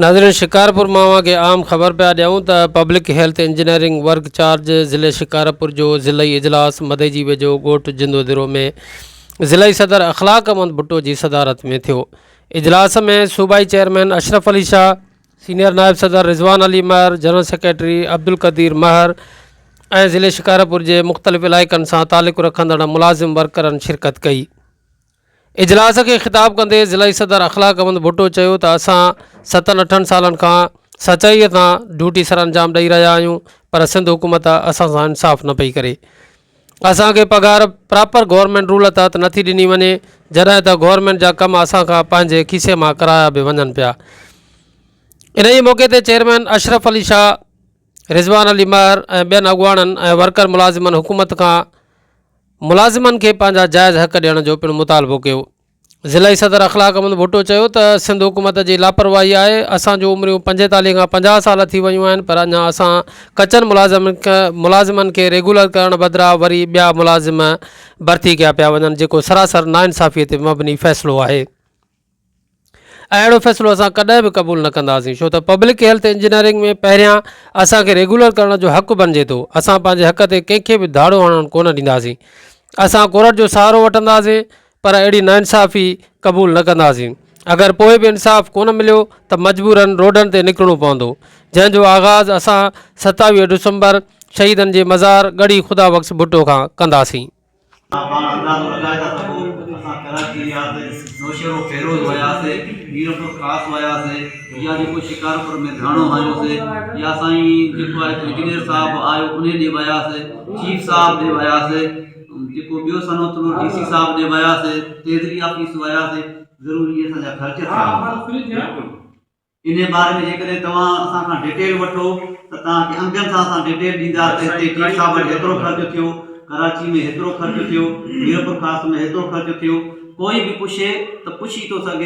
ناظرين شڪارپور مان اوهان کي عام خبر پيا ڏيون ته public health engineering work charge ضلعي شڪارپور جو ضلعي اجلاس مدئجي ويجهو ڳوٺ جندودرو ۾ ضلعي صدر اخلاق احمد ڀٽو جي صدارت ۾ ٿيو اجلاس ۾ صوبائي چيئرمين اشرف علي شاهه سينيئر نائب صدر رضوان علي مهر جنرل سيڪريٽري عبدالقدير مهر ۽ ضلعي شڪارپور جي مختلف علائقن سان تعلق رکندڙ ملازم ورڪرن شرڪت ڪئي. اجلاس کي خطاب ڪندي ضلعي صدر اخلاق احمد ڀٽو چيو ته اسان ستن اٺن سالن کان سچائي سان ڊيوٽي سرانجام ڏئي رهيا آهيون پر سنڌ حڪومت اسان سان انصاف نه پئي ڪري اسان کي پگهار پراپر گورنمينٽ رول تحت نٿي ڏني وڃي جڏهن ته گورنمينٽ جا ڪم اسان کان پنهنجي کيسي مان ڪرايا به وڃن پيا انهي موقعي تي چيئرمين اشرف علي شاهه رضوان علي مهر ۽ ٻين اڳواڻن ۽ ورڪر ملازمن حڪومت کان ملازمن کي پنهنجا جائز حق ڏيڻ جو پڻ مطالبو ڪيو. ضلعي صدر اخلاق احمد ڀٽو چيو ته سنڌ حڪومت جي لاپرواهي آهي، اسان جون عمريون 45 کان 50 سال ٿي ويون آهن پر اڃا اسان ڪچن ملازمن کي ريگيولر ڪرڻ بدران وري ٻيا ملازم ڀرتي ڪيا پيا وڃن جيڪو سراسر ناانصافي تي مبني فيصلو آهي. ۽ اهڙو فيصلو اسان ڪڏهن به قبول نه ڪنداسين ڇو ته پبلڪ هيلٿ انجنيئرنگ ۾ پهريان اسان کي ريگيولر ڪرڻ جو حق بنجي ٿو اسان پنهنجي حق تي ڪنهن کي به ڌاڙو هڻڻ ڪونه ڏينداسين اسان ڪورٽ جو سهارو وٺنداسين پر اهڙي ناانصافي قبول نه ڪنداسين اگر پوء به انصاف ڪونه مليو ته مجبورن روڊن تي نڪرڻو پوندو جنهن جو آغاز اسان 27 ڊسمبر شهيدن جي مزار ڳڙهي خدا بخش ڀٽو کان ڪنداسين. توهان پاڻ اندازو لڳائي ٿا سگهو اسان ڪراچي وياسي، نوشهرو فيروز وياسي، ميرپور خاص وياسي يا جيڪو شڪارپور ۾ ڌرڻو هنيوسي يا سائين جيڪو آهي انجنيئر صاحب آيو انهي ڏي وياسي، چيف صاحب ڏي وياسي، جيڪو ٻيو سنوتلو ڊي سي صاحب ڏي وياسي، ٽريزري آفيس وياسي ضروري اسان جا خرچ ٿيا هوندا. انهي باري ۾ جيڪڏهن توهان اسان کان ڊيٽيل وٺو ته توهان کي انگن سان اسان ڊيٽيل ڏيندا ته هتي چيف صاحب وٽ هيترو خرچ ٿيو، ڪراچي ۾ هيترو خرچ ٿيو، ميرپورخاص ۾ هيترو خرچ ٿيو، ڪوئي به پڇي ته پڇي ٿو سگهي.